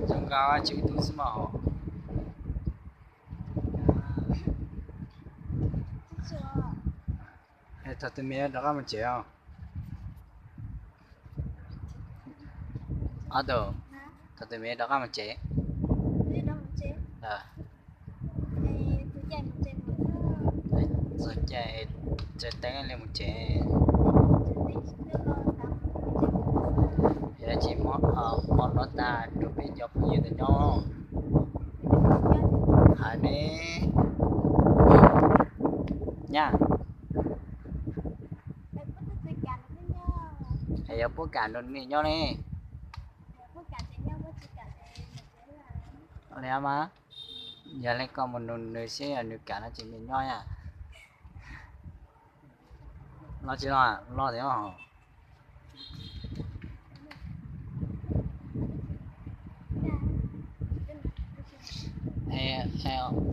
Zoo nkaus tsum ib tug xwb mas. Thaum twg me rov qab mus tsev os? Ob tug, thaum twg me rov qab mus tsev? Txog caij tsaws teeb li mus tsev. Yog tsis hmo no tag rau peb cov phooj ywg ntawm nyob. Hais ne, nyab, es yog puab kam nrog nws nyob ne? Li mas, yog li koj mus nug nws seb yog nws kam no ces nws nyob. Los tsis los? Los thiab.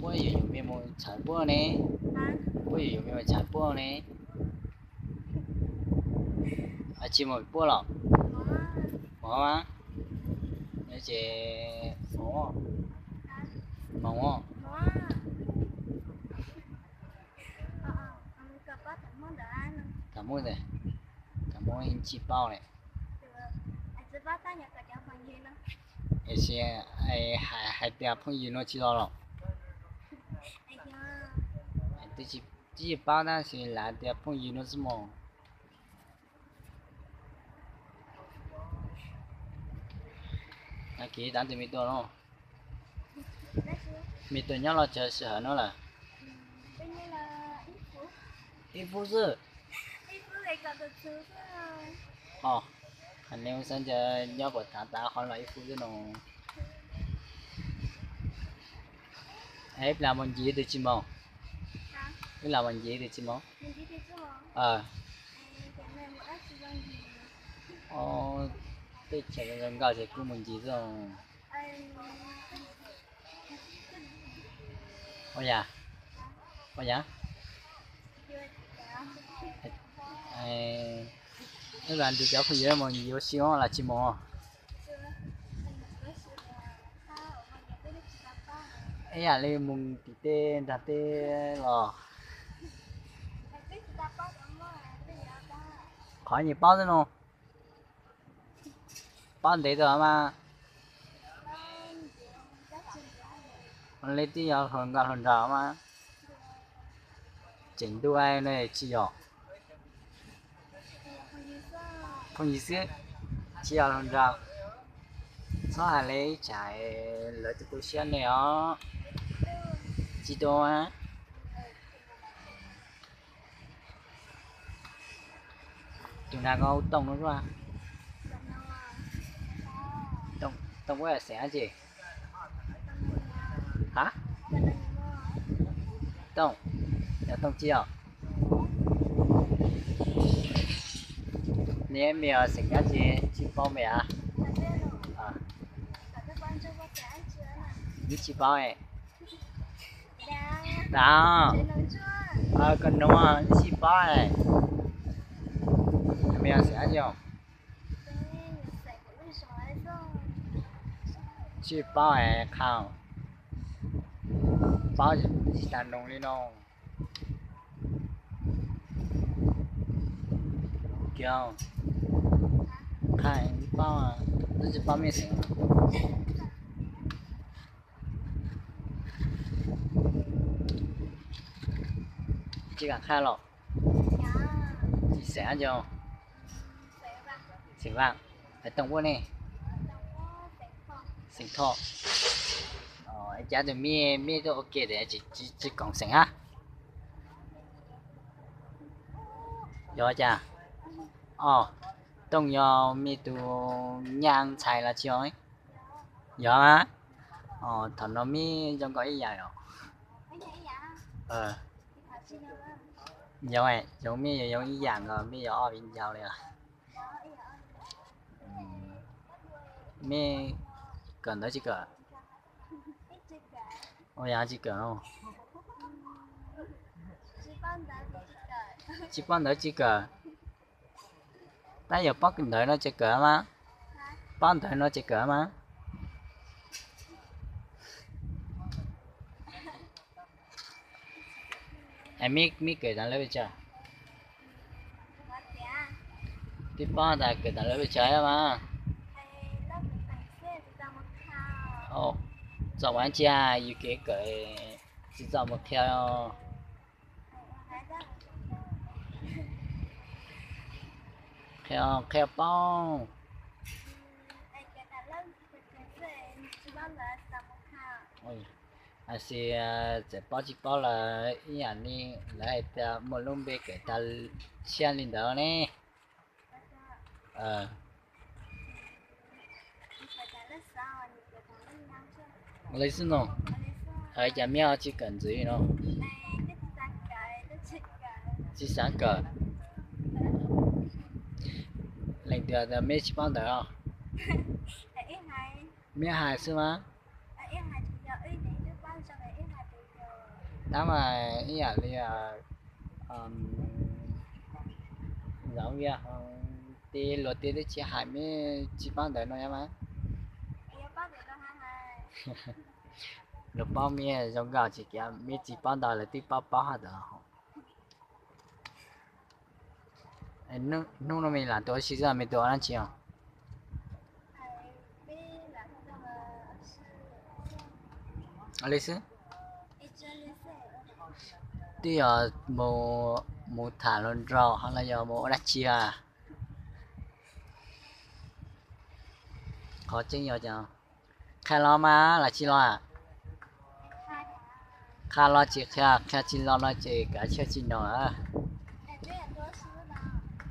Puab yuav yuav me mus txhawv puab ne. Puab yuav yuav me mus txhawv puab ne. Tsis mus puab los? Mus mas. Ces mus, mus. Tham Hmoob, tham Hmoob tsis paub ne. Hais tias phooj ywg no tsis los los? Twb tsis paub tab sis lam tias phooj ywg no xwb mog. Kiv tav tus me tua no, me tua nyob los tsaws sij hawm no lawm? Ib fub xwb. Os, hais ne xav ncaws nyob puas tav tav qhov los ib fub xwb no. Ib plag mus ncig twg tsis mus? Ib plag mus ncig twg tsis mus? Tej chaw zoo nkauj ces kuj mus ncig xwb. Ua yam, ua yam, ib plag nrug cov phooj ywg mus ncig ua si los tsis mus? Ib yam li mus tim tej nrag tej los. Qhov nyias paub xwb no. Paub ntev tas mas. Li twb yog hluas nkauj hluas nraug mas, tseem ntuj no tsis yog. Phooj ywg xwb, tsis yog hluas nraug. Txhob hais li tsam lawv tu tu siab nej os. Tsis tu. Tus nag ko hu Tooj no. Tooj ua xeem dab tsi? Ha? Tooj, yog Tooj Txij os. Neb me xeem dab tsi tsis paub me a? Neb tsis paub. Koj nuav neb tsis paub. Me xeem dab tsi? Tsis paub es qha, paub tsis tas noog li no. Kiag, qha paub, twb tsis paub mej xeem. Tsis kam qha los? Tsis xeem dab tsi? Xeem Vaj. Tooj ua ne? Xeem Thoj. Cas tus mej, mej tuaj ua ke tes tsis koom xeem hab? Yog cas? Tooj yog mej tus nyaj ntxhais los tsis yog? Yog mas. Thaum no mej zoo nkaus ib yam os. Yog, yog mej yog ib yam nkaus, mej yog ob viv ncaus li. Mej kawm ntawv tsis kawm? Ua yog tsis kawm. Tsis paub ntawv tsis kawm. Tab yog paub ntawv no ces kawm mas. Paub ntawv no ces kawm mas. Mib kawm tas lawv pes tsawg? Twb paub tas kawm tas lawv pes tsawg mas. Txom ua ntsia yus kev kawm tsis txom mus qhia. Qhia, qhia paub. Tab sis txawm paub tsis paub los ib yam li lawv hais tias muaj lub npe kawm tas tshiab li ntawd ne. Li xwb no. Cas mib ho tsis kawm ntxiv no? Tsis xav kawm. Leej twg mib tsis paub ntawd os? Mib hais xwb mas. Tab mas ib yam li Zaum via tij luag tij twb tsis hais mib tsis paub ntawd no mas. Luag paub mib zoo nkauj tsis kiv mib tsis paub ntawd lawv twb paub paub hais ntawd. Hnub no me lam tuaj ua si xwb me tuaj ua dab tsi os? Li xwb. Twb yog mus tham hluas nraug ho los yog mus ua dab tsi? Qhov tseeb yog cas? Qhia los mas los tsis los? Qhia los tsis qhia, qhia tsis los no ces kav tsij tsis nug.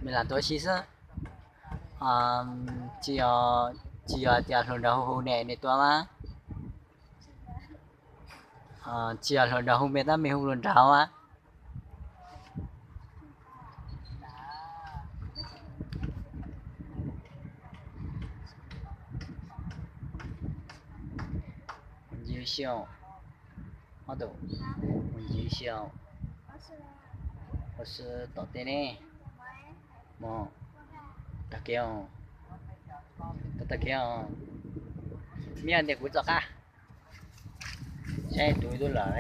Me lam tuaj ua si xwb. Tsis yog, tsis yog tias hluas nraug hu hu ne nej tuaj mas. Tsis yog hluas nraug hu me tab me hu hluas nraug mas. Mus ncig xyoo, ob tug, mus ncig xyoo, ua si tom tej ne. Mus, tag kev, tag kev, mib ntawm kuv txoj qab, saib tus twg lawm.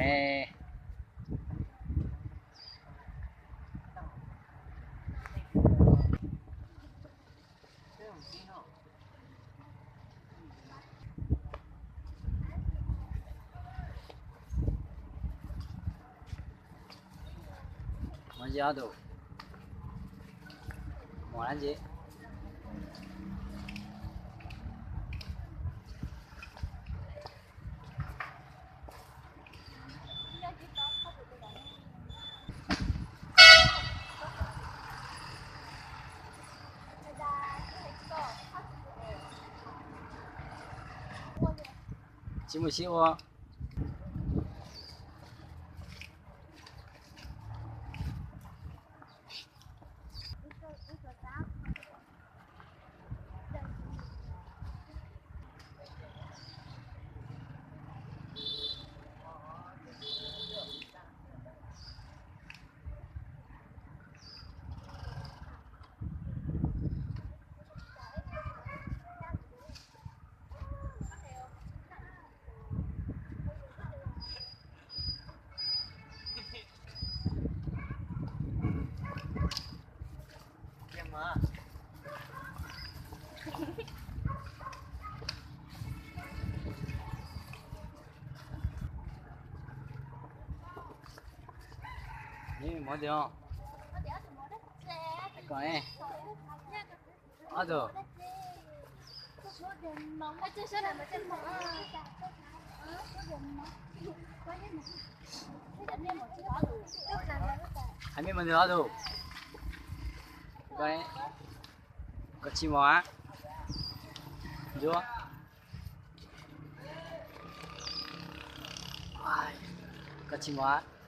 Mus ntsia ob tug, mus dab tsi? Tsis mus sib ua. Ob tug. Hais mej mus ntawd ob tug. Koj tsis mos a? Ntsuab, koj tsis mos a?